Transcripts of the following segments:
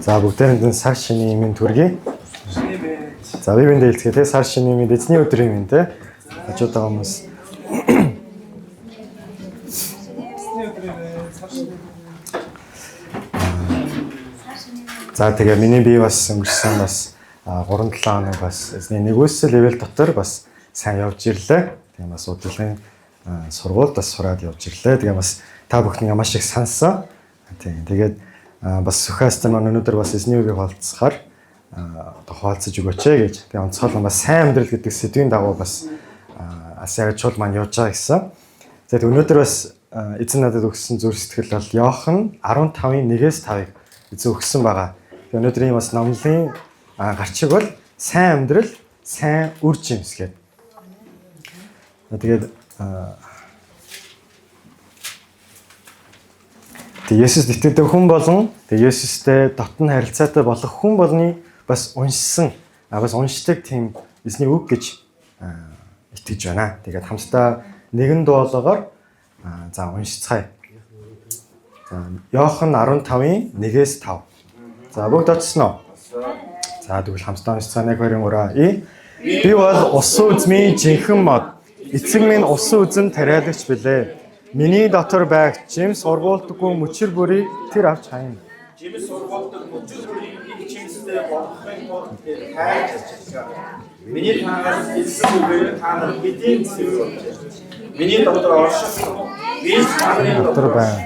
За бүгдээрэнд нь сар шинийн мэнд хүргэе. Шинэ мэнд. За би биндээ хэлцгээе те сар шинийн мэнд эзний өдрийн мэнд те. Хажууд байгаа хүмүүс Эзний өдрийн мэнд. Сар шинэ мэнд. За тэгээ миний бие бас өнгөрсөн бас 3-7 хоног бас эзний нэгүсэл level дотор бас сайн явж ирлээ. Тэгээ бас удирдлагын сургуульд бас сураад явж ирлээ. Тэгээ бас та бүхнийг маш их сансан. Тийм. Тэгээд бас Сүхээстэн маань өнөөдөр бас эзний үгийг хуваалцахаар одоо хуваалцаж өгөөч ээ гэж. Тэгээ онцгойлон бас сайн амьдрал гэдэг сэдвийн дагуу бас Асиагийн чул маань явж байгаа гэсэн. За тэг өнөөдөр бас эзэн надад өгсөн зүрх сэтгэл бол Иохан 15-ын 1-ээс 5-ыг эзэн өгсөн байгаа. Тэгээ өнөөдрийн бас номлын гарчиг бол сайн амьдрал, сайн үр жимс гэдэг. Тэгээд тэг Есүс итгэдэг хүн болон тэг Есүстэй дотн харилцаатай болох хүн болгоны бас уншсан, бас уншдаг тийм эзний үг гэж итгэж байна. Тэгээд хамтдаа нэгэн дуулаагаар за уншицгаая. За Иохан 15-ын 1-ээс 5. За бүгд очсон уу? За тэгвэл хамтдаа уншицгаая 1 2 3. Би бол усан үзмийн жинхэнэ мод. Эцэг минь усан үзэм тариалагч билээ. Миний дотор байх жимс ургуулдаггүй мөчөр бүрийг тэр авч хайна. Жимс ургуулдаг мөчөр бүрийг их жимстэй болгохын тулд тэр хайж ачаалаа. Миний танаас хэлсэн үгээр та нар хэдийн цэвэр болжээ. Миний дотор орших би ч та нарын Дотор дотор байна.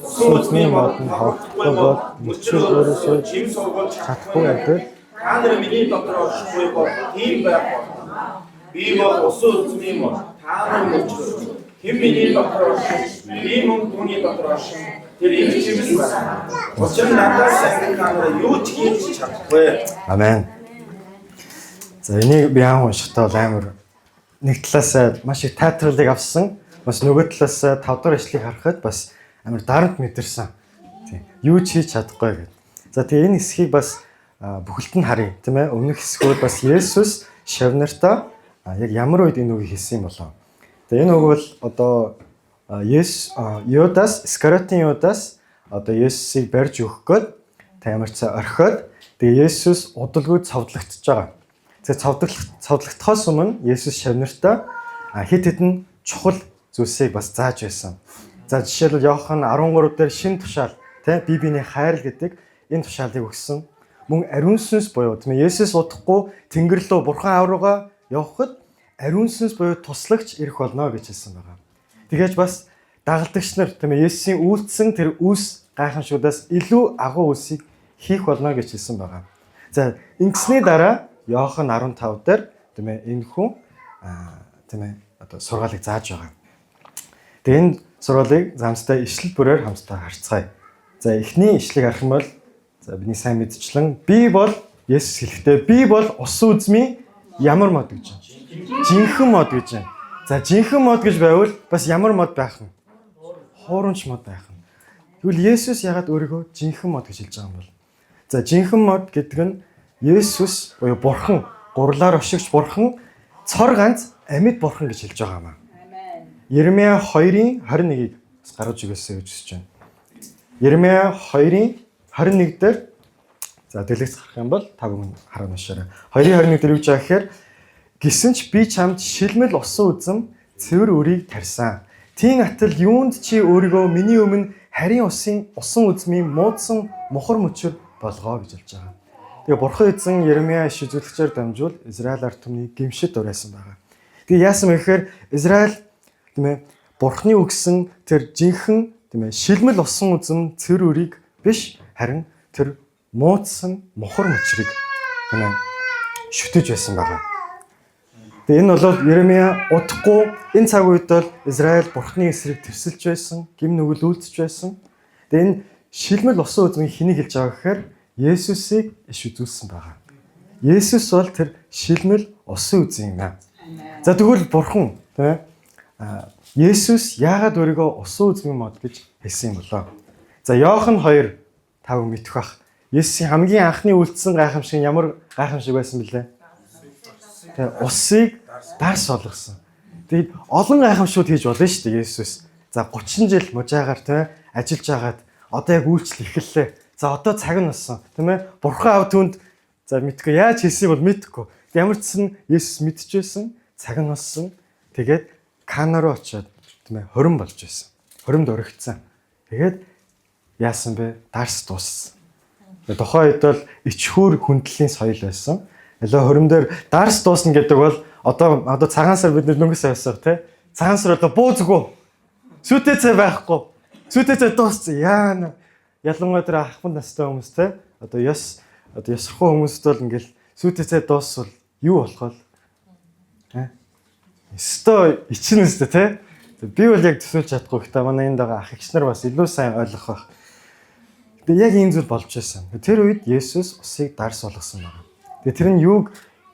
Усан Үзмийн мод нь хавагдахгүй бол мөчөр өөрөөсөө жимс ургуулж чадахгүй адил Та нар миний дотор оршихгүй бол тийм байх болно. Би бол усан үзмийн мод. Та нар мөчөр. Хэн миний дотор орших, би мөн түүний дотор орших. Тэр их жимс байна. Учир нь надаас ангид та нар юу ч хийж чадахгүй. Амен. За энийг би анх уншихдаа бол амар нэг талаасаа маш их тайтгарлыг авсан. Бас нөгөө талаасаа 5 дахь ишлэгийг харахад бас амар дарамт мэдэрсэн. Тийм. Юу ч хийж чадахгүй гэдэг. За тэгээ энэ хэсгийг бас бүхэлд нь харъя, тийм ээ. Өмнөх хэсгүүд бас Есүс шавнартаа яг ямар үед энэ үгийг хэлсэн юм болов. Тэгээ энэ үг бол одоо Есүс Юдас, Искариотын Юдас одоо Есүсийг барьж өгөх гээд тамирцаа орхиод тэгээ Есүс удалгүй цовдлогдож байгаа. Тэгээ цовдлогдохоос өмнө Есүс шавнартаа хэд хэдэн чухал зүйлсийг бас зааж байсан. За жишээлбэл Иохан 13 дээр шин тушаал тий бие биений хайр гэдэг энэ тушаалыг өгсөн. Мөн ариун сүнс буюу тийм ээ Есүс удахгүй Тэнгэр рүү Бурхан аав руугаа явхад ариун сүнс буюу туслагч ирэх болно гэж хэлсэн байгаа. Тэгэхээр бас дагалдагч нар тийм ээ Есүсийн үйлдсэн тэр үйлс гайхамшгуудаас илүү агуу үйлсийг хийх болно гэж хэлсэн байгаа. За ингэсний дараа Иохан 15 дээр тийм ээ энэ хүн тийм ээ одоо сургаалыг зааж байгаа. Тэгээ энэ сургаалыг замстай ишлэл бүрээр хамтдаа харцгаая. За эхний ишлэгийг харах юм бол за бидний сайн мэдчлэн би бол Есүс хэлэхдээ би бол усан үзмийн ямар мод гэж байна. Жинхэнэ мод гэж байна. За жинхэнэ мод гэж байвал бас ямар мод байх вэ? Хуурамч мод байх нь. Тэгвэл Есүс ягаад өөрийгөө жинхэнэ мод гэж хэлж байгаа юм бол? За жинхэнэ мод гэдэг нь Есүс буюу Бурхан, гурлаар ошигч Бурхан цор ганц амьд Бурхан гэж хэлж байгаа юм аа. Еремья 2-ын 21-ийг бас гаргаж өгөөсэй гэж хүсэж байна. Еремья 2-ын 21 дээр за дэлгэц гарах юм бол та бүхэн хараад уншаарай. 2-ын 21 дээр юу гэж байгаа гэхээр гисэн ч би чамд шилмэл усан үзэм цэвэр үрийг тарьсан. Тийм атал юунд чи өөрийгөө миний өмнө харийн усын усан үзмийн муудсан мухар мөчөр болгоо гэж хэлж байгаа. Тэгээ Бурхан эзэн Еремья иш үзүүлэгчээр дамжуул Израиль ард түмнийг гэмшид уриасан байгаа. Тэгээ яасан бэ гэхээр Израиль тийм ээ Бурханы өгсөн тэр жинхэнэ тийм ээ шилмэл усан үзэм цэвэр үрийг биш харин тэр муудсан мухар мөчрийг тийм ээ шүтэж байсан байгаа. Тэгээ энэ бол Еремья удахгүй энэ цаг үед бол Израиль Бурханы эсрэг твсэлж байсан, гим нүгэл үйлдэж байсан. Тэгээ энэ шилмэл усан үзмийг хэнийг хэлж байгаа гэхээр Есүсийг иш үзүүлсэн байгаа. Есүс бол тэр шилмэл усан үзэн юм аа. За тэгвэл Бурхан тийм ээ Есүс яагаад өөрийгөө усан үзмийн мод гэж хэлсэн юм болоо? За Иохан 2 тав мэдэх бах. Есүсийн хамгийн анхны үйлдсэн гайхамшиг нь ямар гайхамшиг байсан бэлээ? Тэгээ усыг дарс болгосон. Тэгээд олон гайхамшгууд хийж болно шүү дээ Есүс. За 30 жил мужаагаар тийм ажиллаж агаад одоо яг үйлчлэл эхэллээ. За одоо цаг нь болсон. Тийм ээ? Бурхан аав түүнд за мэдгүй яаж хэлсийг бол мэдгүй. Ямар ч сан Есүс мэдчихсэн. Цаг нь болсон. Тэгээд Кана руу очиод тийм ээ хорин болж байсан. Хоримд оригдсон. Тэгээд яасан бэ? Дарс дууссан. Тухайн үед бол ичхүүр хүндлийн соёл байсан. Ялаа хорим дээр дарс дуусна гэдэг бол одоо цагаан сар бид нөнгөс авсах тий. Цагаан сар одоо буу зүгөө. Сүйтэй цай байхгүй. Сүйтэй цай дууссан. Яана. Ялангуяа тэр ахмад настай хүмүүс тий. Одоо ёс одоо ёсорхуу хүмүүст бол ингээл сүйтэй цай дуусвал юу болох вэ? Өстой ичнэ өстэй тий. Би бол яг төсөөлж чадахгүй гэхдээ манай энд байгаа ах эгч нар бас илүү сайн ойлгох байх. Тэгээ яг ийм зүйл болж байсан. Тэр үед Есүс усыг дарс болгосон байна. Тэгээ тэр нь юуг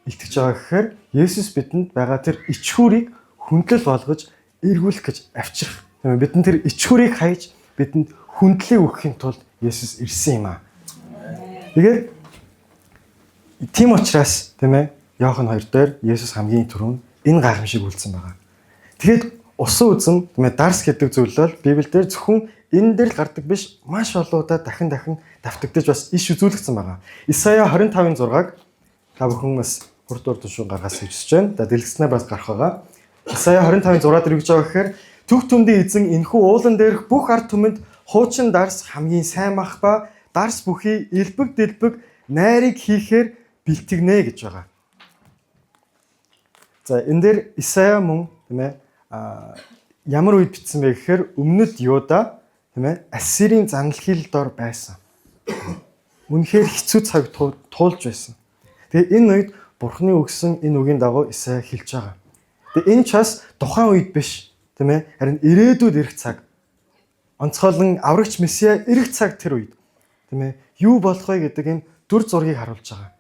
илтгэж байгаа гэхээр Есүс бидэнд байгаа тэр ичхүүрийг хүндлэл болгож эргүүлэх гэж авчрах. Тийм ээ бидэнд тэр ичхүүрийг хайж бидэнд хүндлийг өгөхийн тулд Есүс ирсэн юм аа. Тэгээд тийм учраас тийм ээ Иохан 2 дээр Есүс хамгийн түрүүнд энэ гайхамшиг үйлдсэн байгаа. Тэгээд усан үзэм тийм ээ дарс гэдэг зүйл бол Библиэлд зөвхөн энэ дээр л гардаг биш маш олон удаа дахин дахин давтагдаж бас иш үзүүлэгдсэн байгаа. Исая 25-ын 6-аг та бүхэн бас хурд хурд шууд гаргаас гэж хүсэж байна. За дэлгэцнээ бас гарах байгаа. Исая 25-ын 6 дээр юу гэж байгаа гэхээр төг түмдийн эзэн энхүү уулан дээрх бүх ард түмэнд хуучин дарс хамгийн сайн мах ба дарс бүхий элбэг дэлбэг найрыг хийхээр бэлтгэнэ гэж байгаа. За энэ дээр Исая мөн тийм ээ ямар үед бичсэн бэ гэхээр өмнөд Юда тийм ээ Ассирийн заналхийлэл дор байсан. Үнэхээр хэцүү цаг туулж байсан. Тэгээ энэ үед Бурхны өгсөн энэ үгийн дагуу Исая хэлж байгаа. Тэгээ энэ ч бас тухайн үед биш тийм ээ харин ирээдүйд ирэх цаг. Онцгойлон аврагч Месиа ирэх цаг тэр үед тийм ээ юу болох вэ гэдэг энэ дүр зургийг харуулж байгаа.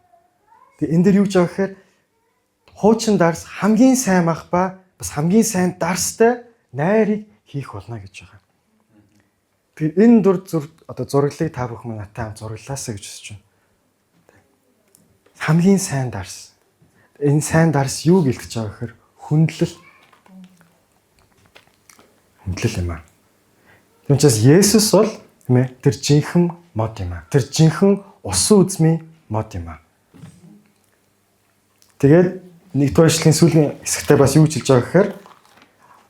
Тэгээ энэ дээр юу гэж байгаа гэхээр хуучин дарс хамгийн сайн мах ба бас хамгийн сайн дарстай найрыг хийх болно гэж байгаа. Тэгэхээр энэ дүр зүр одоо зураглалыг та бүхэн надтай хамт зураглаасаа гэж хүсэж байна. Хамгийн сайн дарс. Энэ сайн дарс юу гэлтэж байгаа гэхээр хүндлэл. Хүндлэл юм аа. Тийм учраас Есүс бол тийм ээ тэр жинхэнэ мод юм аа. Тэр жинхэнэ усан үзмийн мод юм аа. Тэгээд нэгдүгээр ишлэлийн сүүлийн хэсэгтээ бас юу гэж хэлж байгаа гэхээр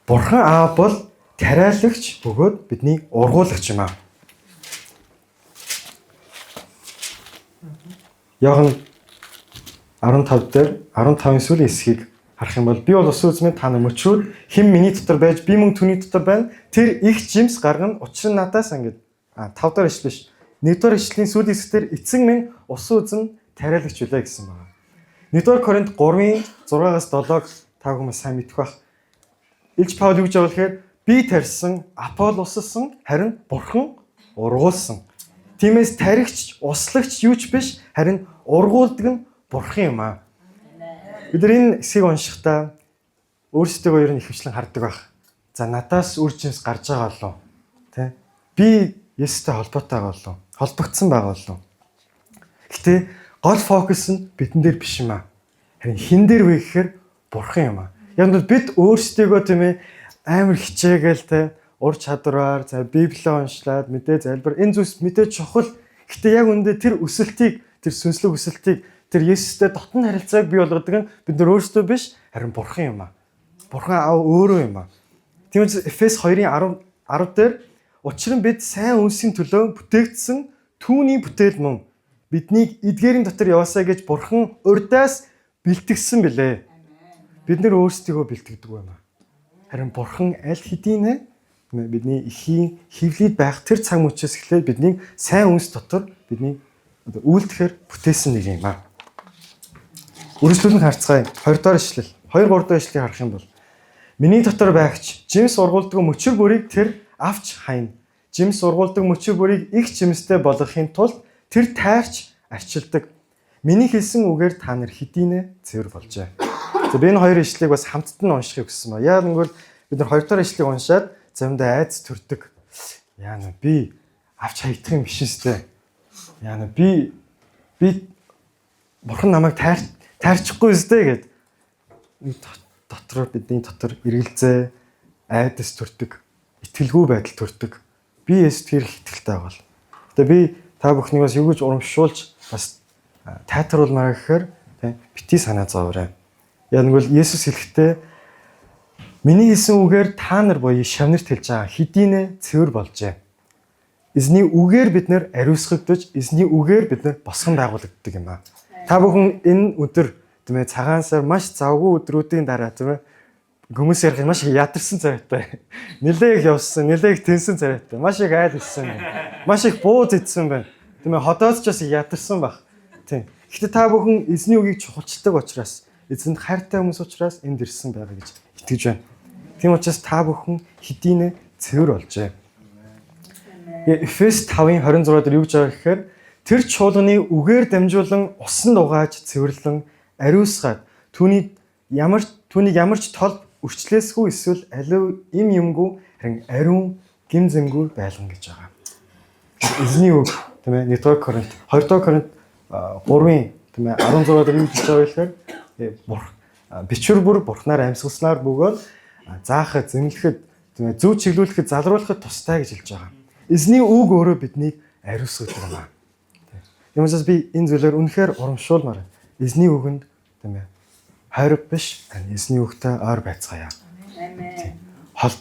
Бурхан Аав бол тариалагч бөгөөд бидний ургуулагч юм аа. Иохан 15 дээр 15-ын сүүлийн хэсгийг харах юм бол би бол усан үзмийн та нар мөчрүүд хэн миний дотор байж би мөн түүний дотор байна. Тэр их жимс гаргана. Учир нь надаас ингээд 5 дахь ишлэл биш. 1-р ишлэлийн сүүлийн хэсгээр эцэн минь усан үзэм тариалагч үлээ гэсэн байна. 1-р Коринт 3-ын 6-аас 7-ог та хүмүүс сайн мэдэх бах. Илч Паул юу гэж байгаа гэхээр би тарьсан, Апол усалсан, харин Бурхан ургуулсан. Тиймээс таригч, услагч юу ч биш, харин ургуулдаг нь Бурхан юм аа. Бид нар энэ хэсгийг уншихдаа өөрсдөө ер нь ихэвчлэн хардаг байх. За надаас үр жимс гарч байгаа болов. Тэ? Би Есүстэй холбоотой байгаа болов. Холбогдсон байгаа болов. Гэтэ гол фокус нь бидэн дээр биш юм аа. Харин хэн дээр вэ гэхээр Бурхан юм аа. Яг нь бид өөрсдийгөө тийм ээ амар хичээгээл те ур чадвараар за Библийг уншлаад мэдээ залбир энэ зүйлс мэдээ чухал. Гэтэ яг үндэ тэр өсөлтийг тэр сүнслэг өсөлтийг тэр Есүстэй дотн харилцааг бий болгодог нь бид нар өөрсдөө биш харин Бурхан юм аа. Бурхан аав өөрөө юм аа. Тийм учраас Эфес 2-ын 10 дээр учир нь бид сайн үнсийн төлөө бүтээгдсэн түүний бүтээл мөн биднийг эдгээрийн дотор яваасаа гэж Бурхан урдаас бэлтгэсэн билээ. Бид нэр өөрсдийгөө бэлтгэдэг юм аа. Харин Бурхан аль хэдийнэ бидний эхийн хөвлөд байх тэр цаг мөчөөс эхлээд бидний сайн үнс дотор бидний одоо үйлдэхээр бүтээсэн нэг юм аа. Үргэлжлүүлэн харцгаая. 20 дугаар ишлэл. 2 3 дугаар ишлэлийг харах юм бол миний дотор байгч жимс ургуулдаг мөчөр бүрийг тэр авч хайна. Жимс ургуулдаг мөчөр бүрийг их жимстэй болгохын тулд тэр тайрч арчилдаг. Миний хэлсэн үгээр та нар хэдийнэ цэвэр болжээ. За би энэ хоёр ишлэгийг бас хамтд нь уншихыг хүссэн ба. Яг нэгвэл бид нар хоёр дахь ишлэгийг уншаад заримдаа айц төрдөг. Яа нэ би авч хаягдах юм биш үстэй. Яа нэ би бурхан намайг тайрчихгүй үстэй гэд нэг дотор бидний дотор эргэлзээ айдас төрдөг, итгэлгүй байдал төрдөг. Би Есүст хэрэг итгэлтэй байгаа бол. Тэгээ би Та бүхнийг бас юу гэж урамшуулж бас тайтгаруулмаар гэхээр тийм бити санаа зовоорой. Яг нэг бол Есүс хэлэхдээ миний хэлсэн үгээр та нар буюу шавнарт хэлж байгаа хэдийнэ цэвэр болжээ. Эзний үгээр бид нэр ариусгагдаж, эзний үгээр бид нэр босгон байгуулагддаг юм аа. Та бүхэн энэ өдөр тийм цагаан сар маш завгүй өдрүүдийн дараа тийм хүмүүс ярих маш их ядарсан царайтай. Нилээх явсан, нилээх тэнсэн царайтай. Маш их айл ирсэн байна. Маш их бууз идсэн байна. Тийм ходоод ч бас ядарсан баг. Тийм. Гэхдээ та бүхэн эзний үгийг чухалчдаг учраас, эзэнд хайртай хүмүүс учраас энд ирсэн байгаа гэж итгэж байна. Тийм учраас та бүхэн хэдийнэ цэвэр болжээ. Эфес 5:26 дээр юу гэж байгаа гэхээр тэр чуулганы үгээр дамжуулан усан угааж цэвэрлэн ариусгаад түүнийг ямар ч тол өрчлөөсгүй эсвэл аливаа им юмгүй харин ариун гим зэмгүй байлган гэж байгаа. Эзний үг тийм 1-р Коринт 2-р Коринт 3-ын тийм 16 дээр юу гэж байгаа вэ гэхээр бичвэр бүр бурхнаар амьсгалснаар бөгөөд заахад, зэмлэхэд, тийм зөв чиглүүлэхэд, залруулахад тустай гэж хэлж байгаа. Эзний үг өөрөө биднийг ариусгадаг юм аа. Тийм учраас би энэ зүйлээр үнэхээр урамшуулмаар байна. Эзний үгэнд тийм хайрг биш, эзний үгтэй ойр байцгаая. Амен.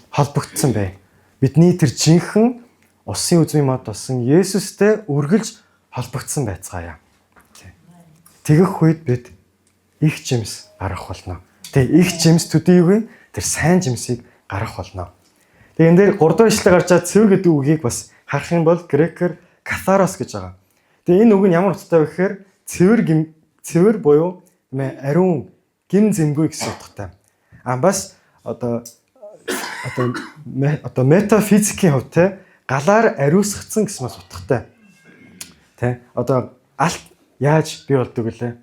Холбогдсон бай. Бидний тэр жинхэнэ усын үзмийн мод болсон Есүстэй үргэлж холбогдсон байцгаая. Тэгэх үед бид их жимс гаргах болно. Тэг их жимс төдийгүй тэр сайн жимсийг гаргах болно. Тэгээ энэ дээр 3 дугаар ишлэг гарч байгаа цэвэр гэдэг үгийг бас харах юм бол грекээр катарос гэж байгаа. Тэгээ энэ үг нь ямар утгатай вэ гэхээр цэвэр цэвэр буюу тийм ариун гим зэмгүй гэсэн утгатай. А бас одоо одоо одоо метафизикийн хувьд те галаар ариусгацсан гэсэн бас утгатай. Тэ одоо алт яаж бий болдог вүлээ?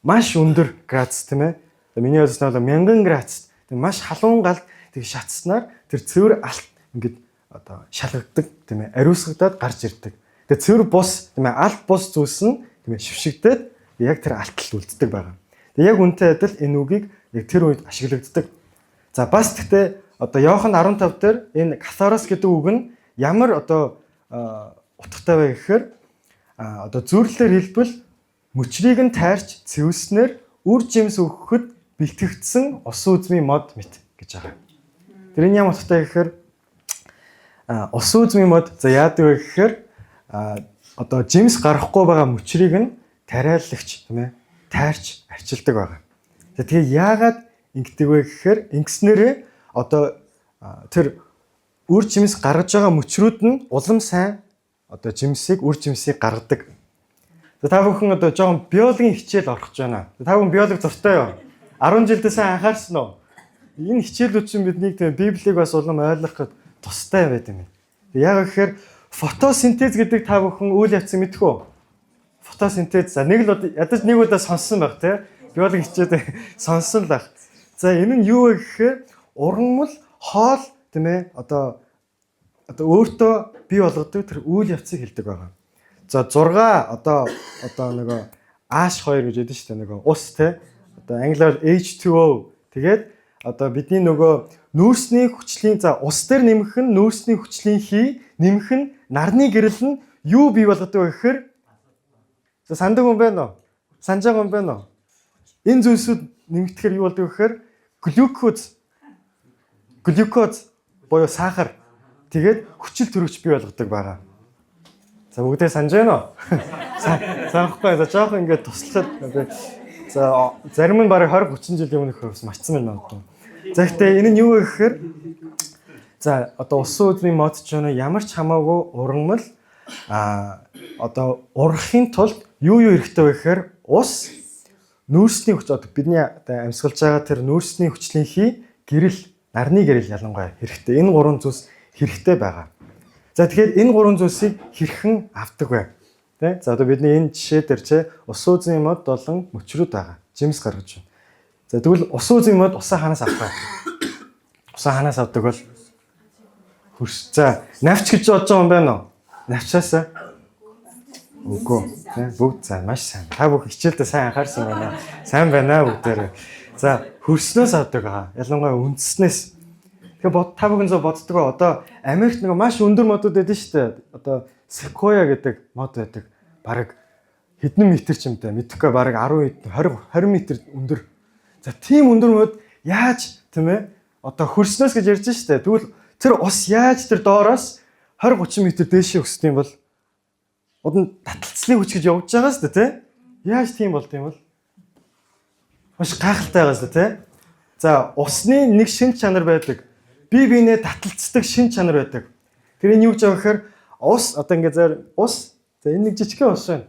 Маш өндөр градус тийм ээ. Миний ойлгосноор 1000 градус. Тэг маш халуун галд тэг шатснаар тэр цэвэр алт ингээд одоо шалгагддаг тийм ээ ариусгагдаад гарч ирдэг. Тэгээ цэвэр бус тийм ээ алт бус зүйлс нь тийм ээ шившигдээд яг тэр алтал үлддэг байгаа. Тэгээ яг үнтэй адил энэ үгийг яг тэр үед ашиглагддаг. За бас гэхдээ одоо Иохан 15 дээр энэ катарос гэдэг үг нь ямар одоо утгатай вэ гэхээр одоо зүрлэлээр хэлбэл мөчрийг нь тайрч цэвэлснээр үр жимс өгөхөд бэлтгэгдсэн усан үзмийн мод мэт гэж байгаа. Тэр энэ ямар утгатай гэхээр усан үзмийн мод за яадаг вэ гэхээр одоо жимс гарахгүй байгаа мөчрийг нь тариалагч тийм ээ тайрч арчилдаг байгаа. За тэгээ яагаад ингэдэг вэ гэхээр ингэснээрээ одоо тэр үр жимс гаргаж байгаа мөчрүүд нь улам сайн одоо жимсийг үр жимсийг гаргадаг. За та бүхэн одоо жоохон биологийн хичээл орох гэж байна. Та бүхэн биологи дуртай юу? 10 жилдээ сайн анхаарсан уу? Энэ хичээлүүд чинь биднийг тийм Библийг бас улам ойлгоход тустай байд юм. Яг гэхээр фотосинтез гэдэг та бүхэн үйл явцыг мэдэх үү? Фотосинтез за нэг л ядаж нэг удаа сонссон байх тий. Биологи хичээл сонссон л байх. За энэ нь юу вэ гэхээр ургамал хоол тийм ээ одоо өөртөө бий болгодог тэр үйл явцыг хэлдэг байгаа. За 6 одоо нөгөө H2 гэж ядсан шүү дээ нөгөө ус тий. Одоо англиар H2O тэгээд одоо бидний нөгөө нүүрсний хүчлийн за ус дээр нэмэх нь нүүрсний хүчлийн хий нэмэх нь нарны гэрэл нь юу бий болгодог вэ гэхээр за сандаг хүн байна уу? Санаж байгаа хүн байна уу? Энэ зүйлсүүд нэмэгдэхээр юу болдог вэ гэхээр глюкоз буюу сахар тэгээд хүчил төрөгч бий болгодог байгаа. За бүгдээ санаж байна уу? Санахгүй. За жоохон ингээд туслахад за зарим нь бараг 20 30 жилийн өмнөх бас мартсан байна магадгүй. За гэхдээ энэ нь юу вэ гэхээр за одоо усан үзмийн мод ч юм ямар ч хамаагүй ургамал одоо ургахын тулд юу хэрэгтэй вэ гэхээр ус нүүрсний хүч одоо бидний одоо амьсгалж байгаа тэр нүүрсний хүчлийн хий гэрэл нарны гэрэл ялангуяа хэрэгтэй. Энэ гурван зүйлс хэрэгтэй байгаа. За тэгэхээр энэ гурван зүйлсийг хэрхэн авдаг вэ? Тэ? За одоо бидний энэ жишээ дээр чи усан үзмийн мод болон мөчрүүд байгаа. Жимс гаргаж байна. За тэгвэл усан үзмийн мод усаа хаанаас авах вэ? Усаа хаанаас авдаг бол хөрс. За навч гэж бодож байгаа юм байна уу? Навчаасаа үгүй. Тэ? Бүгд за маш сайн. Та бүх хичээлдээ сайн анхаарсан байна. Сайн байна бүгдээрээ. За хөрснөөс авдаг аа. Ялангуяа үндэснээс. Тэгэхээр та бүхэн зөв боддог. Одоо Америкт нэг маш өндөр модууд байдаг шүү дээ. Одоо Секвоя гэдэг мод байдаг. Бараг хэдэн метр ч юмтай мэдэхгүй, бараг 10 20 20 метр өндөр. За, тийм өндөр мод яаж, тийм ээ, одоо хөрснөөс гэж ярьж штэ. Тэгвэл тэр ус яаж тэр доороос 20 30 метр дээшээ өсдөг юм бол? Уд нь таталцлын хүч гэж явж байгаа штэ, тий? Яаж тийм болд юм бол? Маш гайхалтай байгаа штэ, тий? За, усны нэг шин чанар байдаг. Бие биенээ таталцдаг шин чанар байдаг. Тэр энэ юу гэж байгаа гэхээр ус одоо ингээд зар ус, за, энэ нэг жижигхэн ус байна.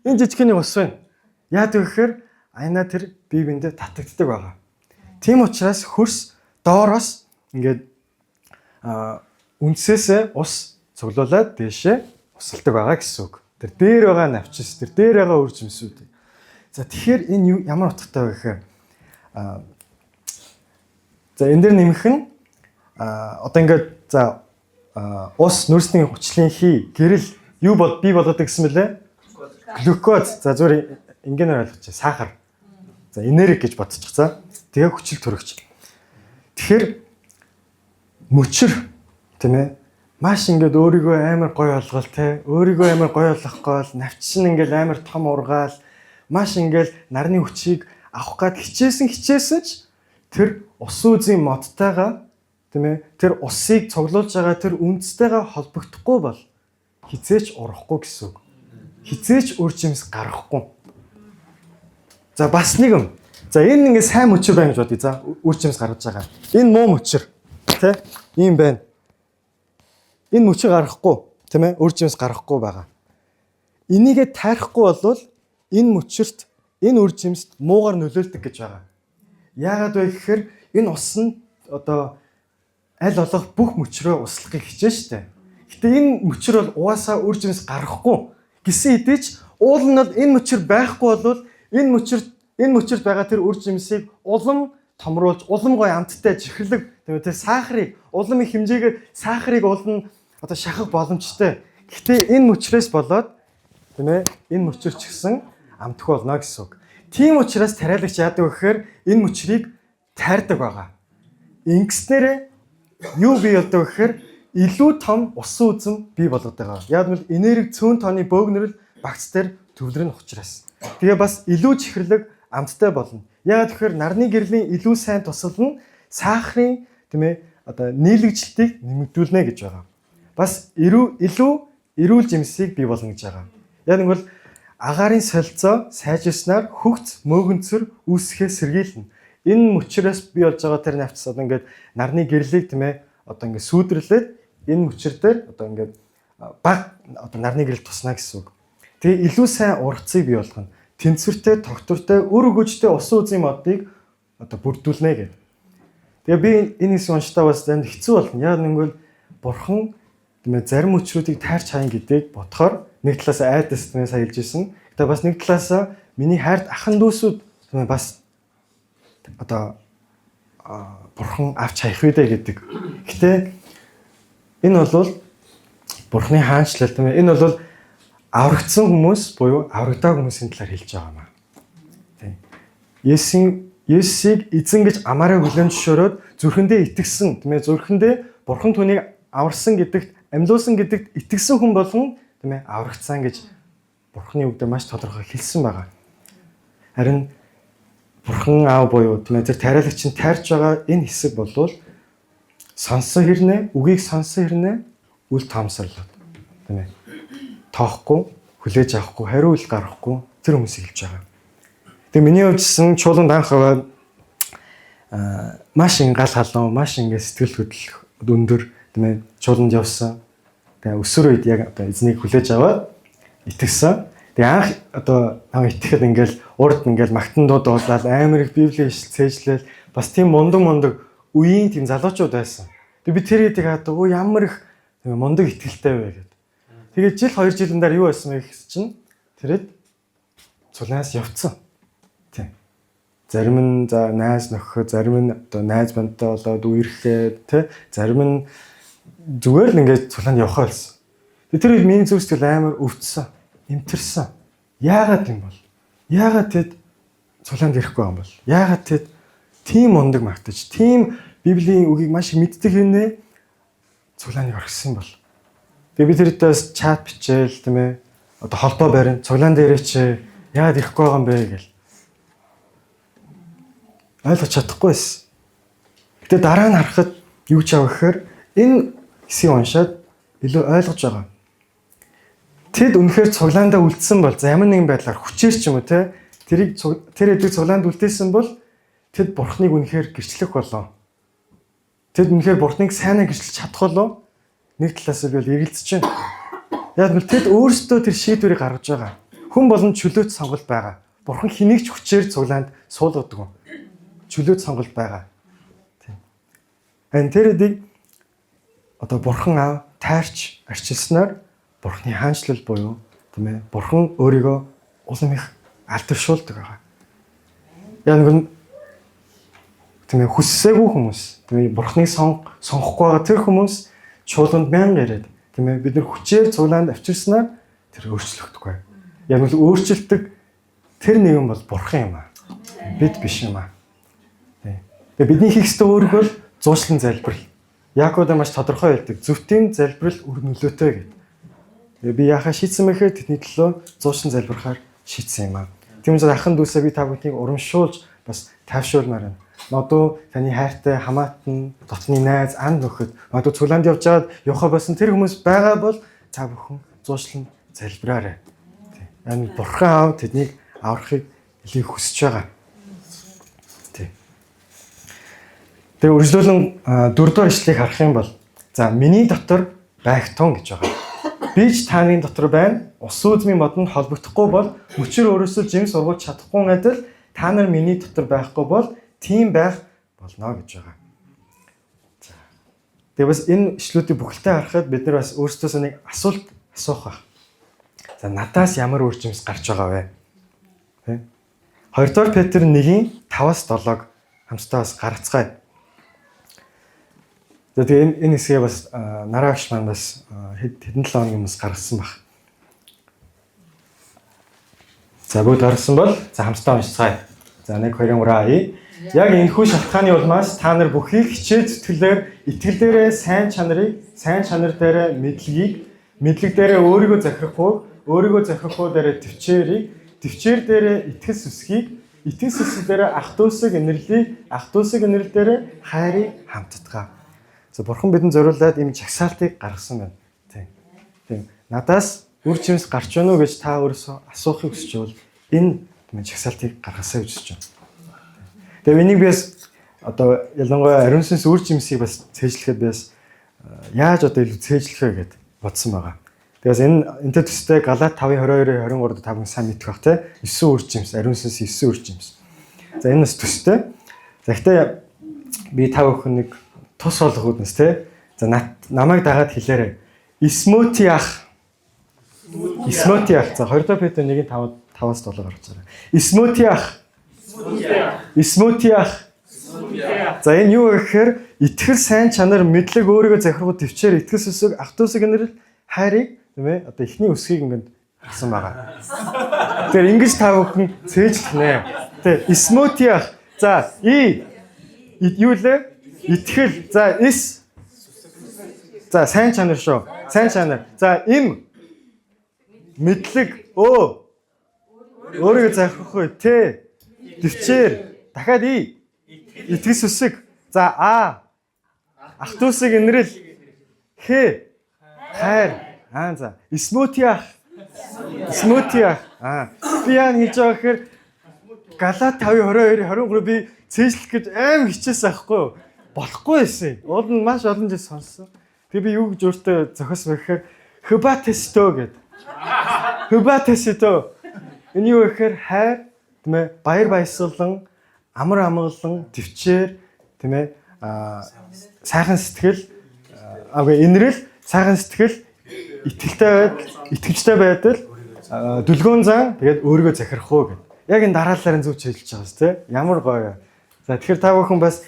Энэ жижигхэн ус байна. Яадаг гэхээр аяна тэр бие биендээ татагддаг байгаа. Тийм учраас хөрс доороос ингээд үндсээсээ ус цуглуулад дээшээ усалдаг байгаа гэсэн үг. Тэр дээр байгаа навчис, тэр дээр байгаа үр жимсүүд. За, тэгэхээр энэ юу ямар утгатай вэ гэхээр за, энэ дээр нэмэх нь одоо ингээд, за, ус нүрсний хүчлийн хий гэрэл юу бол бий болгодог гэсэн мэлээ? Глюкоз. За, зүгээр ингээнээр ойлгочих. Сахар. За, энерги гэж бодчих. За. Тэгээ хүчил төрөгч. Тэгэхээр мөчөр, тийм ээ, маш ингээд өөрийгөө амар гоё олгол те, өөрийгөө амар гоё болгох гол навчин ингээд амар том ургаал маш ингээд нарны хүчийг авах гад хичээсэн хичээсэн ч тэр ус үзийн модтойгоо, тийм ээ, тэр усыг цуглуулж байгаа тэр үндстэйгээ холбогдохгүй бол хизээч урахгүй гэсэн үг. Хизээч үр жимс гаргахгүй. За, бас нэг юм. За, энэ ингээд сайн мөчөр байна гэж бодъё. За, үр жимс гаргаж байгаа. Энэ муу мөчөр. Тэ? Ийм байна. Энэ мөчөр гаргахгүй, тийм ээ, үр жимс гаргахгүй байгаа. Энийгээ тайрахгүй болвол энэ мөчөрт, энэ үр жимст муугар нөлөөлдөг гэж байгаа. Яагаад вэ гэхээр энэ ус нь одоо аль болох бүх мөчрөө услахыг хичээн штэ. Гэтэ энэ мөчөр бол угаасаа үр жимс гаргахгүй. Гэсэн хэдий ч уул нь бол энэ мөчөр байхгүй бол энэ мөчөрт байгаа тэр үр жимсийг улам томруулж, улам гоё амттай чихэрлэг, тийм ээ, тэр сахарыг улам их хэмжээгээр сахарыг улам одоо шахах боломжтой. Гэтэ энэ мөчрөөс болоод, тийм ээ, энэ мөчөр ч гэсэн амтгүй болно гэсэн үг. Тийм учраас тариалагч яадаг вэ гэхээр энэ мөчрийг тайрдаг байгаа. Ингэснээрээ юу бий болдог вэ гэхээр илүү том усан үзэм бий болгодог байгаа. Яг нь энерги цөөн тооны бөөгнөрөл багц дээр төвлөрнө учраас. Тэгээ бас илүү чихэрлэг амттай болно. Яг тэгэхээр нарны гэрлийн илүү сайн тусал нь сахарын, тийм ээ, одоо нийлэгжилтийг нэмэгдүүлнэ гэж байгаа. Бас илүү эрүүл жимсийг бий болгоно гэж байгаа. Яг нэг бол агаарын солилцоо сайжирснаар хөгц мөөгөнцөр үүсгэхээ сэргийлнэ. Энэ мөчрөөс бий болж байгаа тэр навчс одоо ингээд нарны гэрлийг, тийм ээ, одоо ингээд сүүдэрлээд энэ мөчр дээр одоо ингээд баг одоо нарны гэрэл тусна гэсэн үг. Тэгээ илүү сайн ургацыг бий болгоно. Тэнцвэртэй, тогтвортой, үр өгөөжтэй усан үзийн модыг одоо бүрдүүлнэ гэдэг. Тэгээ би энэ хэсэг уншдаа бас заримд хэцүү болно. Яг нэгвэл бурхан, тийм ээ, зарим мөчрүүдийг тайрч хаян гэдгийг бодохоор нэг талаас айдас, тийм ээ, сая хэлж ирсэн. Тэгээ бас нэг талаас миний хайрт ахан дүүсүүд, тийм ээ, бас одоо бурхан авч хаях үү дээ гэдэг. Гэтэ энэ бол бурханы хаанчлал, тийм ээ. Энэ бол аврагдсан хүмүүс буюу аврагдааг хүмүүсийн талаар хэлж байгаа юм аа. Тийм. Есүсийг эзэн гэж амаараа хүлээн зөвшөөрөөд зүрхэндээ итгэсэн, тийм ээ, зүрхэндээ бурхан түүнийг аварсан гэдэгт, амьлуулсан гэдэгт итгэсэн хүн болгон, тийм ээ, аврагдсан гэж бурханы үгдээ маш тодорхой хэлсэн байгаа. Харин бурхан аав буюу, тийм ээ, тэр тариалагч нь тайрч байгаа энэ хэсэг болвол сонссон хэрнээ, үгийг сонссон хэрнээ үл тоомсорлоод, тийм ээ, тоохгүй, хүлээж авахгүй, хариу үл гаргахгүй тэр хүмүүсийг хэлж байгаа. Тэгээ миний хувьдсэн чуулганд анх аваад маш ингаал халуун, маш ингээ сэтгэл хөдлөх өндөр, тийм ээ, чуулганд явсан. Тэгээ өсвөр үед яг одоо эзнийг хүлээж аваад итгэсэн. Тэгээ анх одоо нам итгэхэд ингээл урд ингээл магтан дуу дуулаад амар их библийн иш цээжлээл бас тийм мундаг мундаг үеийн тийм залуучууд байсан. Тэгээ би тэр хэдийг хаад өө ямар их тийм мундаг итгэлтэй вэ гэд. Тэгээ жил 2 жилийн дараа юу байсан бэ гэсэн чинь тэрэд цулнаас явцсан. Тийм. Зарим нь за найз нөхөө, зарим нь одоо найз бантай болоод үерхэд тэ, зарим нь зүгээр л ингээд цулаанд явхаа болсон. Тэгээ тэр үед миний зүрх сэтгэл амар өвдсөн, эмтэрсэн. Яагаад юм бол? Яагаад тэд цулаанд ирэхгүй юм бол? Яагаад тэд тийм мундаг магтаж, тийм библийн үгийг маш их мэддэг хинэ цуглааныг орхисон бол? Тэгээ би тэрдээ бас чат бичээл, тийм ээ. Одоо холбоо барин, цуглаан дээрээ чи яагаад ирэхгүй байгаа юм бэ гэл. Ойлгож чадахгүй байсан. Гэтэ дараа нь харахад юу ч аав гэхээр энэ хэсгийг уншаад илүү ойлгож байгаа. Тэд үнэхээр цуглаандаа үлдсэн бол за ямар нэгэн байдлаар хүчээр ч юм уу те тэрийг тэр эдийг цуглаанд үлдээсэн бол тэд бурхныг үнэхээр гэрчлэх болов. Тэд үнэхээр бурхныг сайнаа гэрчилж чадах болов. Нэг талаас би бол эргэлзэж байна. Яг нь тэд өөрсдөө тэр шийдвэрийг гаргаж байгаа. Хүн болон чөлөөт сонголт байгаа. Бурхан хэнийг ч хүчээр цуглаанд суулгадаг. Чөлөөт сонголт байгаа. Тийм. Харин тэр эдийг одоо бурхан аав тайрч арчилснаар бурхны хаанчлал буюу, тийм ээ, бурхан өөрийгөө улам их алдаршуулдаг байгаа. Яг нэг, тийм ээ, хүссээгүй хүмүүс, тийм ээ, бурхныг сонгохгүй байгаа тэр хүмүүс чуулганд мянга ирээд, тийм ээ, бид нар хүчээр цуглаанд авчирснаар тэр өөрчлөгдөхгүй. Яг нь өөрчлөлтөг тэр нэгэн бол бурхан юм аа. Бид биш юм аа. Тэгээ бидний хийх ёстой үүрэг бол зуушлан залбирал. Яаков маш тодорхой хэлдэг. Зөвхөн залбирал үр нөлөөтэй гэдэг. Тэгээ би яхаа шийдсэн мэхээр тэдний төлөө зуушлан залбирахаар шийдсэн юм аа. Тийм учраас ахын дүүсээ би та бүхнийг урамшуулж бас тайвшруулмаар байна. Магадгүй таны хайртай хамаатан, дотны найз, ан нөхөд, магадгүй цуглаанд явж байгаад явхаа болсон тэр хүмүүс байгаа бол та бүхэн зуушлан залбираарай. Тийм. Энэ бурхан аав тэднийг аврахыг илүү хүсэж байгаа. Тийм. Тэгээ үргэлжлүүлэн дөрөвдүгээр ишлэгийг харах юм бол за миний дотор байх тун гэж байгаа. Би ч таны дотор байна. Ус үзмийн модонд холбогдохгүй бол мөчөр өөрөөсөө жимс ургуулж чадахгүй адил та нар миний дотор байхгүй бол тийм байх болно гэж байгаа. За. Тэгээ бас энэ ишлүүдийг бүхэлдээ харахад бид нар бас өөрсдөөсөө нэг асуулт асуух байх. За, надаас ямар үр жимс гарч байгаа вэ? Тэ? 2 дугаар Петр 1-ийн 5-аас 7-ог хамтдаа бас гаргацгаая. За, тэгээ энэ хэсгээ бас нараа агш маань бас хэдэн 7 хоногийн өмнө гаргасан баг. За, бүгд гаргасан бол за хамтдаа уншицгаая. За, 1 2 3. Яг энэхүү шалтгааны улмаас та нар бүхий л хичээл зүтгэлээр итгэл дээрээ сайн чанарыг, сайн чанар дээрээ мэдлэгийг, мэдлэг дээрээ өөрийгөө захирах уу, өөрийгөө захирах уу дээрээ төвчээрийг, төвчээр дээрээ итгэл сүсгийг, итгэл сүсэг дээрээ ах дүүсэг инэрлийг, ах дүүсэг инэрл дээрээ хайрыг хамтдгаа. За, бурхан бидэнд зориулаад ийм жагсаалтыг гаргасан байна. Тийм. Тийм. Надаас үр жимс гарч байна уу гэж та өөрөөсөө асуухыг хүсэж байвал энэ жагсаалтыг гаргасаа гэж хүсэж байна. Тэгээ энийг би бас одоо ялангуяа ариун сүнс үр жимсийг бас цээжлэхэд би бас яаж одоо илүү цээжлэх вэ гэд бодсон байгаа. Тэгээс энэ энэтэй төстэй Галат 5:22 23-д та бүхэн сайн мэдэх бах те. 9 үр жимс, ариун сүнс 9 үр жимс. За, энэ бас төстэй. За, гэхдээ би та бүхэн нэг тус болох үднэс те. За, намайг дагаад хэлээрэй. Исмоти ах. Исмоти ах. За, 2 дахь Петр 1-ийн 5 5-аас 7 гарч байгаа. Исмоти ах. Исмоти ах. За, энэ юу гэхээр итгэл, сайн чанар, мэдлэг, өөрийгөө захирах төвчээр, итгэл сүсэг, ах дүүсэг инэрл, хайрыг, тийм ээ, одоо эхний өсгийг ингээд харсан байгаа. Тэгэхээр ингэж та бүхэн цээжлэх нэ. Тэ, исмоти ах. За, и юу лээ? Итгэл. За, эс. За, сайн чанар шүү. Сайн чанар. За, им мэдлэг, өө өөрийгөө захирах үе, т төвчээр, дахиад и итгэл сүсэг. За, а ах дүүсэг инэрл, х хайр. Аа, за, исмоти ах. Исмоти ах. Аа, би яа хийж байгаа гэхээр Галат 5:22 23 би цээжлэх гэж аим хичээсэн аахгүй юу? Болохгүй байсан. Уул нь маш олон жил сонссон. Тэгээ би юу гэж өөртөө зохиосон бэ гэхээр хыбатесто гэд. Хыбатесто. Энэ юу гэхээр хайр, тийм ээ, баяр баясгалан, амар амгалан, төвчээр, тийм ээ, аа, сайхан сэтгэл, аагүй, инрэл, сайхан сэтгэл, итгэлтэй байдал, итгэвчтэй байдал, дүлгөөн зан, тэгээд өөрийгөө захирах уу гэд. Яг энэ дараалалаар нь зөв чиглэж байгаа шүү, тэ. Ямар гоё. За, тэгэхээр та бүхэн бас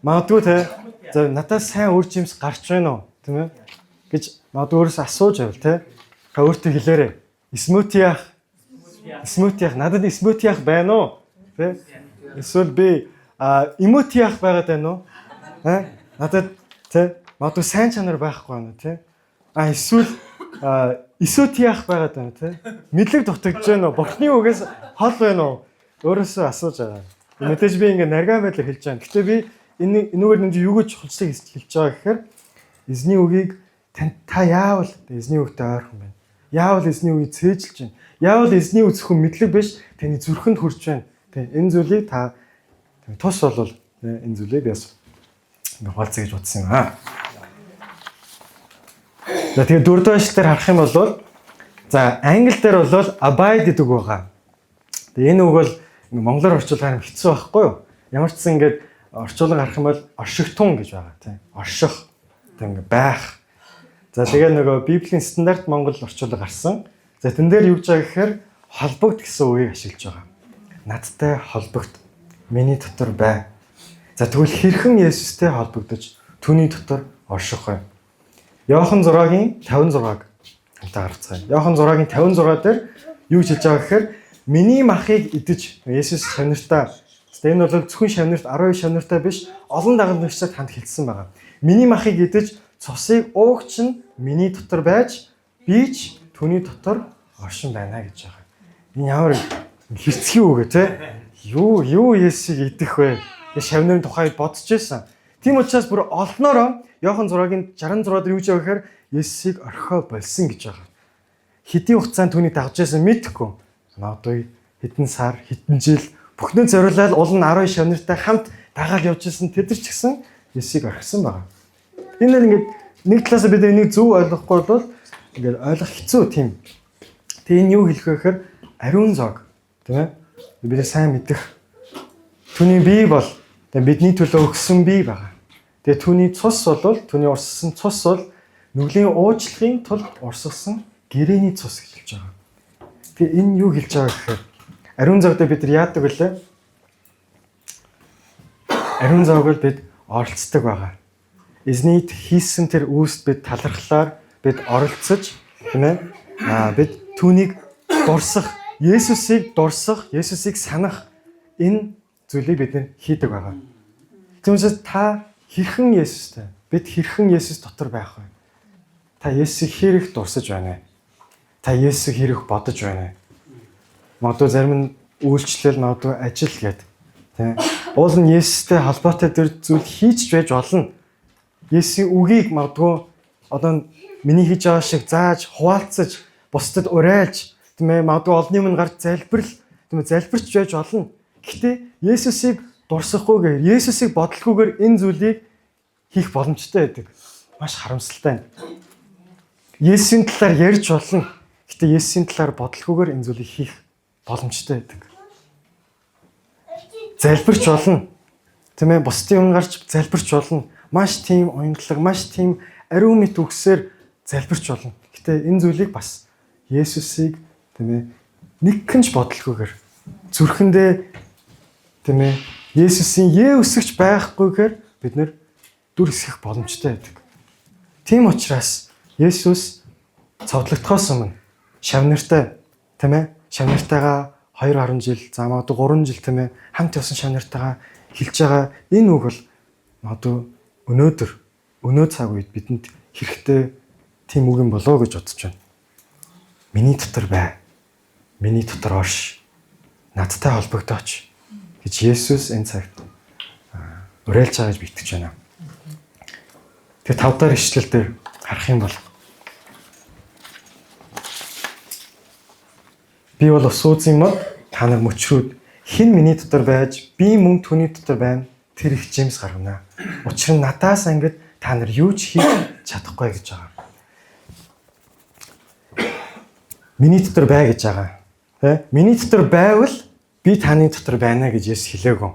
магадгүй, те, за, надаас сайн үр жимс гарч байна уу, тийм ээ, гэж магадгүй өөрөөсөө асууж байвал, те, та өөртөө хэлээрэй. Исмоти ах. Исмоти ах, надад исмоти ах байна уу? Тэ? Эсвэл би эмоти ах байгаад байна уу? Аа, надад, тэ, магадгүй сайн чанар байхгүй байна уу, тэ? А эсвэл исөт яах байгаад байна те. Мэдлэг дутагдж байна уу? Бурхны үгээс хол байна уу? Өөрөөсөө асууж байгаа. Мэдээж би ингээ наргай байдлаар хэлж байгаа. Гэтэ би энэ энүүгээр нэмж юу гэж чухалчлыг хэлж байгаа гэхээр эзний үгийг тань та яавал эзний үгтэй ойрхон байна. Яавал эзний үгийг цээжилж байна. Яавал эзний үг зөвхөн мэдлэг биш таны зүрхэнд хүрч байна. Тэ энэ зүйлийг та тус болвол энэ зүйлийг би бас ингээ хуваалцъя гэж бодсон юм аа. За тэгээ дөрөвдүгээр эшлэл дээр харах юм бол за англи дээр бол abide гэдэг үг байгаа. Тэгээ энэ үг бол монголоор орчуулахаар хэцүү байхгүй юу? Ямар ч сан ингээд орчуулга харах юм бол оршигтун гэж байгаа тийм. Орших тийм ингээд байх. За тэгээ нөгөө Библийн стандарт монгол орчуулга гарсан. За тэн дээр юу гэж байгаа гэхээр холбогд гэсэн үгийг ашиглаж байгаа. Надтай холбогд. Миний дотор бай. За тэгвэл хэрхэн Есүстэй холбогдож түүний дотор орших вэ? Иохан 6-гийн 56-г хамтаа харцгаая. Иохан 6-гийн 56 дээр юу гэж хэлж байгаа гэхээр миний махыг идэж Есүс шавнартаа энэ бол зөвхөн шавнарт 12 шавнартаа биш олон дагалдагчдад ханд хэлсэн байгаа. Миний махыг идэж цусыг уугч нь миний дотор байж би ч түүний дотор оршин байна гэж байгаа. Энэ ямар хэрцгий үг ээ те? Юу Есүсийг идэх вэ? Шавнарын тухай бодож байсан. Тийм учраас бүр олноороо Иохан 6-гийн 66 дээр юу гэж байгаа гэхээр Есүсийг орхио болсон гэж байгаа. Хэдийн хугацаанд түүнийг дагж байсан мэдэхгүй. Магадгүй хэдэн сар, хэдэн жил бүхнээ зориулаад уул нь 12 шавнартай хамт дагаал явж исэн тэд нар ч гэсэн Есүсийг орхисон байгаа. Энэ л ингээд нэг талаасаа бид энийг зөв ойлгохгүй бол ингээд ойлгох хэцүү тийм. Тэгээ энэ юу хэлэх вэ гэхээр ариун зоог тийм ээ. Бид нар сайн мэдэх түүний бие бол бидний төлөө өгсөн бие байгаа. Тэгээ түүний цус бол түүний урссан цус бол нүглийн уучлахын тулд урсгасан гэрээний цус гэж хэлж байгаа. Тэгээ энэ юу хэлж байгаа гэхээр ариун зоог дээр бид нар яадаг вүлээ? Ариун зоог бол бид оролцдог байгаа. Эзний хийсэн тэр үүст бид талархлаар бид оролцож тийм ээ бид түүнийг дурсах, Есүсийг дурсах, Есүсийг санах энэ зүйлийг бид нэр хийдэг байгаа. Тийм учраас та хэрхэн Есүстэй бид хэрхэн Есүс дотор байх вэ? Та Есүсийг хэрэг дурсаж байна вэ? Та Есүсийг хэрэг бодож байна вэ? Магадгүй зарим нь үйлчлэл, магадгүй ажил гээд тийм. Уул нь Есүстэй холбоотой тэр зүйл хийж байж болно. Есүсийн үгийг магадгүй одоо миний хийж байгаа шиг зааж, хуваалцаж, бусдад уриалж, тийм ээ, магадгүй олонний өмнө гарч залбирал, тийм ээ, залбирч байж болно. Гэхдээ Есүсийг дурсахгүйгээр, Есүсийг бодлохгүйгээр энэ зүйлийг хийх боломжтой байдаг. Маш харамсалтай. Есүсийн талаар ярьж болно. Гэхдээ Есүсийн талаар бодлохгүйгээр энэ зүйлийг хийх боломжтой байдаг. Залбирч болно. Тийм ээ, бусдын өмнө гарч залбирч болно. Маш тийм уянгалаг, маш тийм ариун мэт үгсээр залбирч болно. Гэтэ энэ зүйлийг бас Есүсийг тийм ээ нэгхэн ч бодлохгүйгээр зүрхэндээ тийм ээ Есүсийн ээ өсгч байхгүйгээр бид нэр дүр эсгэх боломжтой байдаг. Тийм учраас Есүс цовдлогдохоос өмнө шавнартай тийм ээ шавнартайгаа 2 гаруй жил, за магадгүй 3 жил тийм ээ хамт явсан шавнартайгаа хэлж байгаа энэ үг бол магадгүй өнөөдөр өнөө цаг үед бидэнд хэрэгтэй тийм үг юм болоо гэж бодож байна. Миний дотор бай. Миний дотор орш. Надтай холбогдооч гэж Есүс энэ цагт уриалж байгаа гэж би итгэж байна. Тэгээ 5 дахь ишлэл дээр харах юм бол би бол ус ууцын мод, та нар мөчрүүд хэн миний дотор байж би мөн түүний дотор байна тэр их жимс гаргана. Учир нь надаас ангид та нар юу ч хийж чадахгүй гэж байгаа. Миний дотор бай гэж байгаа. Тэ? Миний дотор байвал би таны дотор байна гэж Есүс хэлээгөө.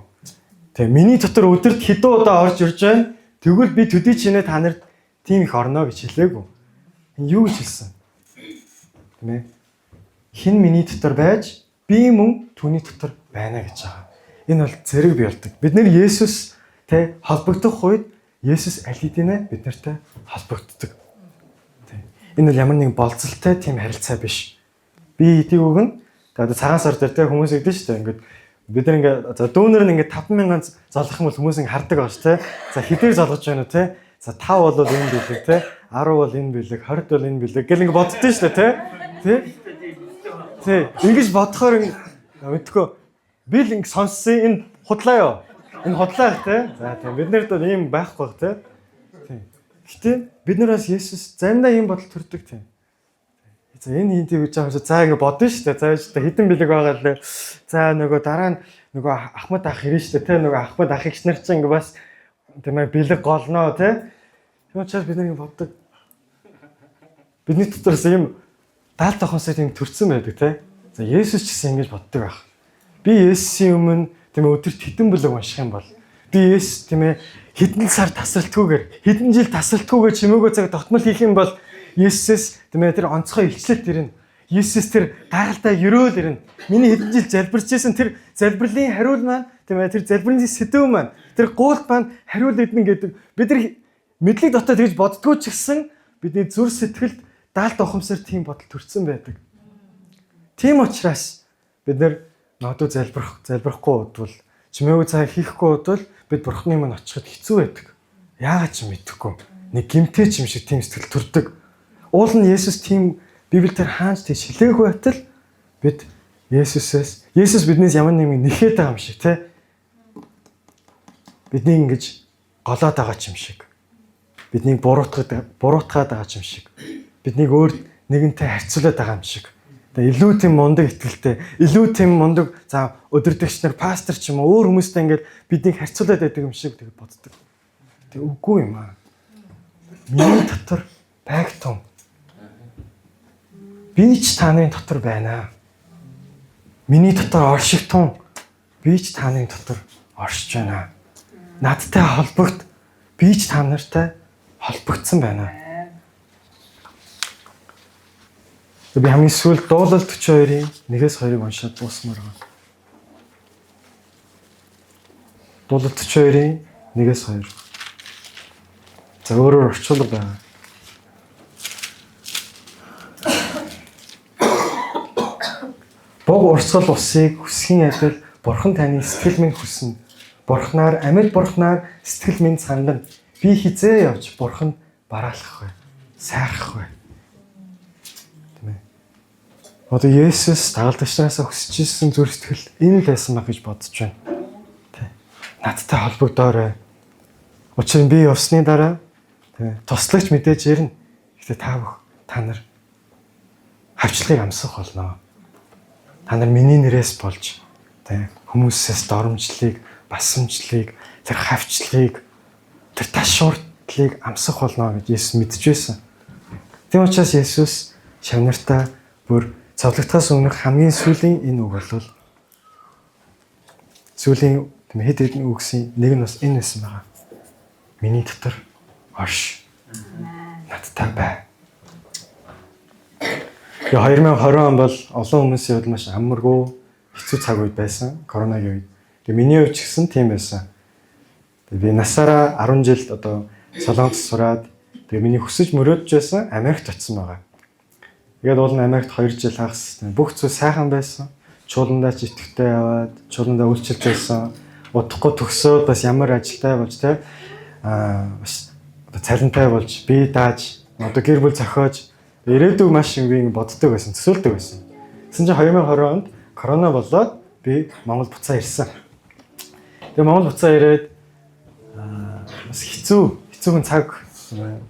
Тэ миний дотор өдөрт хэдэн удаа орж ирж байна. Тэгвэл би төдий чинээ та нарт тийм их орно гэж хэлээгөө. Энэ юу гэж хэлсэн? Тийм ээ? Хэн миний дотор байж би мөн түүний дотор байна гэж байгаа. Энэ бол зэрэг бий болдог. Бид нэр Есүс тэ холбогдох үед Есүс аль хэдийнэ бид нартай холбогддог. Тэ. Энэ бол ямар нэгэн болцолтой тийм харилцаа биш. Би эдийг өгнө. Тэгээ одоо цагаан сар дээр тэ хүмүүс өгдөн шүү дээ. Ингээд бид нар ингээд за дүүнер нь ингээд 5000 золох юм бол хүмүүс ингээд хардаг байгаа шүү тэ. За хэдээр золгож байна уу тэ. За 5 бол юм билэг тэ. 10 бол энэ бэлэг, 20 бол энэ бэлэг гэл ингэ боддоо шүү дээ, тий? Тий? Тий. Ингэж бодохоор мэдгүй би л ингэ сонссон энэ худлаа юу? Энэ худлаа тий. За тий. Бид нарт бол ийм байхгүй бах тий. Тий. Гэтэ бид нар бас Есүс заримдаа ийм бодол төрдөг тий. За энэ хин тийм гэж байгаа юм шиг за ингэ бодно шүү дээ. За шүү дээ хитэн бэлэг байгаа лээ. За нөгөө дараа нь нөгөө Ахмад ах ирнэ шүү дээ тий. Нөгөө Ахмад ах эгч нар чинь ингэ бас тийм ээ бэлэг голноо тий. Тийм учраас бид нар ингэ боддог. Бидний дотроос ийм даалт авахсаа тийм төрсэн байдаг тий. За Есүс ч гэсэн ингэж боддог байх. Би Есүсийн өмнө тийм ээ өдөрт хитэн бэлэг унших юм бол би Есүс тийм ээ хэдэн сар тасралтгүйгээр хэдэн жил тасралтгүйгээр чимээгөө цаг тогтмол хийх юм бол Есүсээс тийм ээ тэр онцгой илчлэлт ирнэ. Есүс тэр гайхалтай ерөөл ирнэ. Миний хэдэн жил залбирч исэн тэр залбирлын хариул маань тийм ээ тэр залбирлын сэдв маань тэр гуулт маань хариул идэнэ гэдэг бид нар мэдлэг дотор тэгж боддгоо ч гэсэн бидний зүр сэтгэлд даалт ухамсар тийм бодол төрсэн байдаг. Тийм учраас бид нар нодуу залбирахгүй удвал чимээгүй цай хийхгүй удвал бид бурхны өмнө очиход хэцүү байдаг. Яагаад ч мэдэхгүй. Нэг гимтэй ч юм шиг тийм сэтгэл төрдөг. Уул нь Есүс тийм Библиэлд хаанч тийш хэлээгүй байтал бид Есүсээс Есүс биднээс ямар нэг юм нэхэд байгаа юм шиг тий. Бидний ингэж голоод байгаа ч юм шиг. Биднийг буруутгаад байгаа ч юм шиг. Биднийг өөр нэгэнтэй харьцуулаад байгаа юм шиг. Тэгээ илүү тийм мундаг итгэлтэй, илүү тийм мундаг за өдөрдөгч нар, пастор ч юм уу өөр хүмүүстэй ингээд биднийг харьцуулаад байдаг юм шиг тэгээд боддог. Тэг үгүй юм аа. Миний дотор байгтун. Би ч та нарын дотор байна. Миний дотор оршигтун. Би ч та нарын дотор оршиж байна. Надтай холбогд. Би ч та нартай холбогдсон байна. Би хамгийн сүүлд дуулал 42-ийн 1-2-ыг уншаад дуусмаар байна. Дуулал 42-ийн 1-2. За өөрөөр орчуулга байна. Бог урсгал усыг хүсхийн адил Бурхан таны сэтгэл минь хүснэ. Бурханаар амьд Бурханаар сэтгэл минь сангана. Би хизээ явж Бурханд бараалах вэ? Сайрах вэ? Тийм ээ. Одоо Есүс дагалдагчнаасаа хүсэж ирсэн зүрх сэтгэл энэ л байсан баг гэж бодож байна. Тэ. Надтай холбогдоорой. Учир нь би явсны дараа тийм ээ, туслагч мэдээж ирнэ. Гэхдээ та нар хавчлалыг амсах болно. Та нар миний нэрээс болж тийм хүмүүсээс доромжлыг, басамжлыг, тэр хавчлалыг, тэр ташууртлыг амсах болно гэж Есүс мэдэж байсан. Тийм учраас Есүс шавнартаа бүр цовлогдохоос өмнөх хамгийн сүүлийн энэ үг бол сүүлийн тийм хэд хэдэн үгсийн нэг нь бас энэ байсан байгаа. Миний дотор орш. Надтай бай. 2020 он бол олон хүмүүсийн хувьд маш амаргүй хэцүү цаг үед байсан. Коронагийн үед. Тэгээ миний хувьд ч гэсэн тийм байсан. Тэгээ би насаараа 10 жил одоо Солонгос сураад тэгээ миний хүсэж мөрөөдөж байсан Америкт очисон байгаа. Тэгээд уул нь Америкт 2 жил хагас бүх зүйл сайхан байсан. Чуулгандаа ч идэвхтэй яваад, чуулгандаа үйлчилж байсан. Удахгүй төгсөөд бас ямар ажилтай болж те бас одоо цалинтай болж бие дааж одоо гэр бүл зохиож ирээдүйг маш би ингэ боддог байсан, төсөөлдөг байсан. Тэгсэн чинь 2020 онд корона болоод би Монгол буцаа ирсэн. Тэгээ Монгол буцаа ирээд бас хэцүүхэн цаг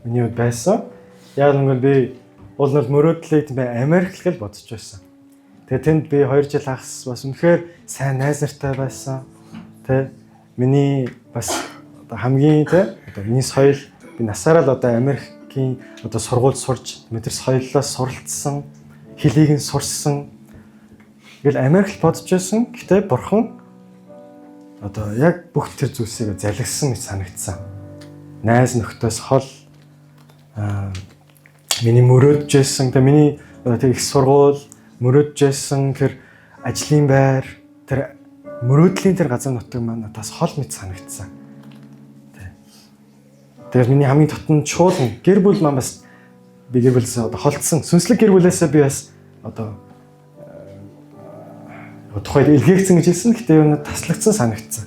миний хувьд байсан. Яг нэгвэл би уул нь мөрөөдлийг тийм Америк л бодож байсан. Тэгээ тэнд би 2 жил хагас бас үнэхээр сайн найз нартай байсан. Тэ миний бас одоо хамгийн тэ одоо миний соёл би насаараа л одоо Америкийн одоо сургууль сурж тэр соёлоос суралцсан, хэлийг нь сурсан. Ингээл Америк л бодож байсан. Гэтэ бурхан одоо яг бүх тэр зүйлсийг залгисан гэж санагдсан. Найз нөхдөс хол миний мөрөөдөж байсан тэр миний тэр их сургууль мөрөөдөж байсан тэр ажлын байр тэр мөрөөдлийн тэр газар нутаг маань надаас хол мэт санагдсан. Тэгэхээр миний хамгийн дотн чуулган гэр бүл маань бас би гэр бүлээсээ одоо холдсон. Сүнслэг гэр бүлээсээ би бас одоо тухайд илгээгдсэн гэж хэлсэн. Гэтэ юу нэг таслагдсан санагдсан.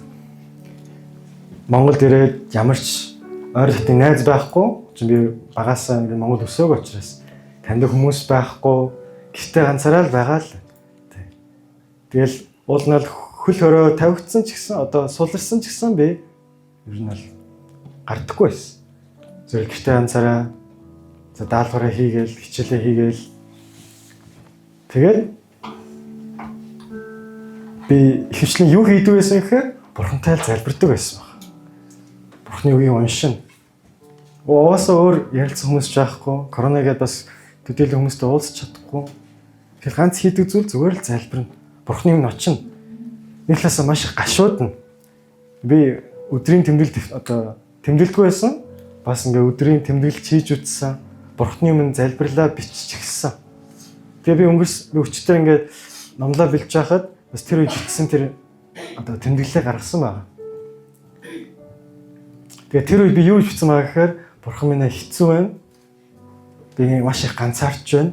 Монголд ирээд ямар ч ойр дотны найз байхгүй. Чи би багасаа ингээд Монгол өсөөг учраас таньдаг хүмүүс байхгүй, гэртээ ганцаараа л байгаа л. Тэгэл уул нь л хөл хорой тавигдсан ч гэсэн, одоо суларсан ч гэсэн би ер нь л гардаггүй байсан. Зөв гэртээ ганцаараа, за, даалгавраа хийгээл, хичээлээ хийгээл, тэгэл би ихэвчлэн юу хийдэг байсан гэхээр бурхантай л залбирдаг байсан баг. Бурхны үгийг уншина. Угаасаа өөр ярилцсан хүмүүс ч байхгүй. Корона гэдээ бас төдийлөн хүмүүстэй уулзч чадахгүй. Тэгэхээр ганц хийдэг зүйл зүгээр л залбирна. Бурхны өмнө очино. Нэг талаасаа маш их гашуудна. Би өдрийн тэмдэглэл, одоо тэмдэглэдэггүй байсан. Бас ингээ өдрийн тэмдэглэл хийж үзсэн. Бурхны өмнө залбирлаа бичиж эхэлсэн. Тэгээ би өнгөрс би өчтөр ингээд номлоо бэлдэж байхад бас тэр үед бичсэн тэр одоо тэмдэглэлээ гаргасан байна. Тэгээ тэр үед би юу гэж бичсэн байгаа гэхээр: "Бурхан минь, хэцүү байна. Би маш их ганцаарч байна.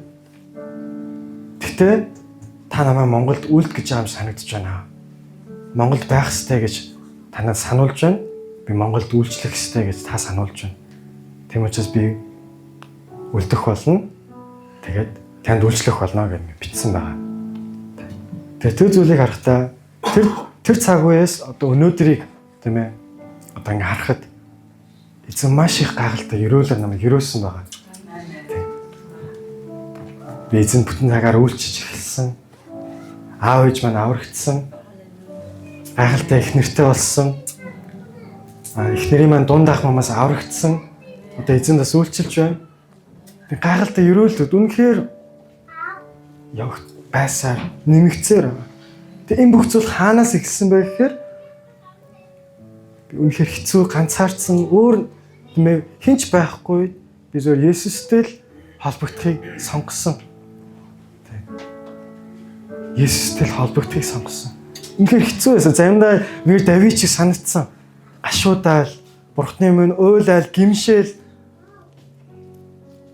Гэхдээ та намайг Монголд үлд гэж байгаа юм санагдаж байна. Монголд байх ёстой гэж танад сануулж байна. Би Монголд үйлчлэх ёстой гэж та сануулж байна. Тийм учраас би үлдэх болно. Тэгээд танд үйлчлэх болно" гэж бичсэн байгаа. Тэгээ тэр зүйлийг харахтаа тэр тэр цаг үеэс одоо өнөөдрийг, тийм ээ, одоо ингээ харахад эзэн маш их гайхалтай ерөөлөөр намайг ерөөсөн байгаа. Тийм. Би эзэн бүтэн цагаар үйлчиж эхэлсэн. Аав ээж маань аврагдсан. Гайхалтай их нэртэй болсон. А эхнэрийн маань дунд ах мамаас аврагдсан. Одоо эзэнд бас үйлчилж байна. Тэг гайхалтай ерөөлөд үнэхээр явах байсаар нэмэгцээр байгаа. Тэг энэ бүх зүйл хаанаас эхэлсэн бэ гэхээр би үнэхээр хэцүү, ганцаардсан, өөр, тийм ээ, хэн ч байхгүй би зөвхөн Есүстэй л холбогдохыг сонгосон. Тэг. Есүстэй л холбогдохыг сонгосон. Үнэхээр хэцүү байсан. Заримдаа би Давид шиг санагдсан. Гашуудаал, Бурхны өмнө уйлаал, гэмшээл,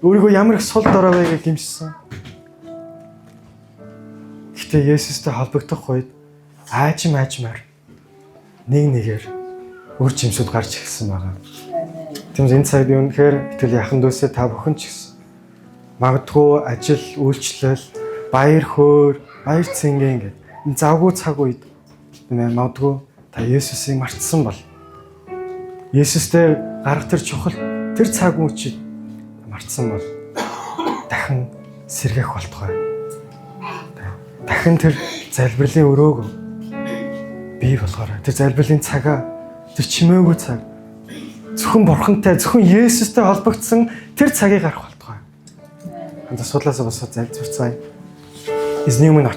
өөрийгөө ямар их сул дорой вэ гэж гэмшсэн. Гэхдээ Есүстэй холбогдох үед аажим аажмаар нэг нэгээр үр жимсүүд гарч эхэлсэн байгаа. Тийм энэ цаг би үнэхээр итгэл яхан дүүсээ, та бүхэн ч гэсэн магадгүй ажил, үйлчлэл, баяр хөөр, баяр цэнгэ ингээд энэ завгүй цаг үед, тийм ээ, магадгүй та Есүсийг мартсан бол, Есүстэй гарах тэр чухал тэр цаг үеийг мартсан бол дахин сэргээх болтугай. Дахин тэр залбирлын өрөөг бий болгоорой. Тэр залбирлын цагаа, тэр чимээгүй цаг, зөвхөн Бурхантай, зөвхөн Есүстэй холбогдсон тэр цагийг гарах болтугай. Хамт суудлаасаа босоод залбирцгаая. Эзний өмнө.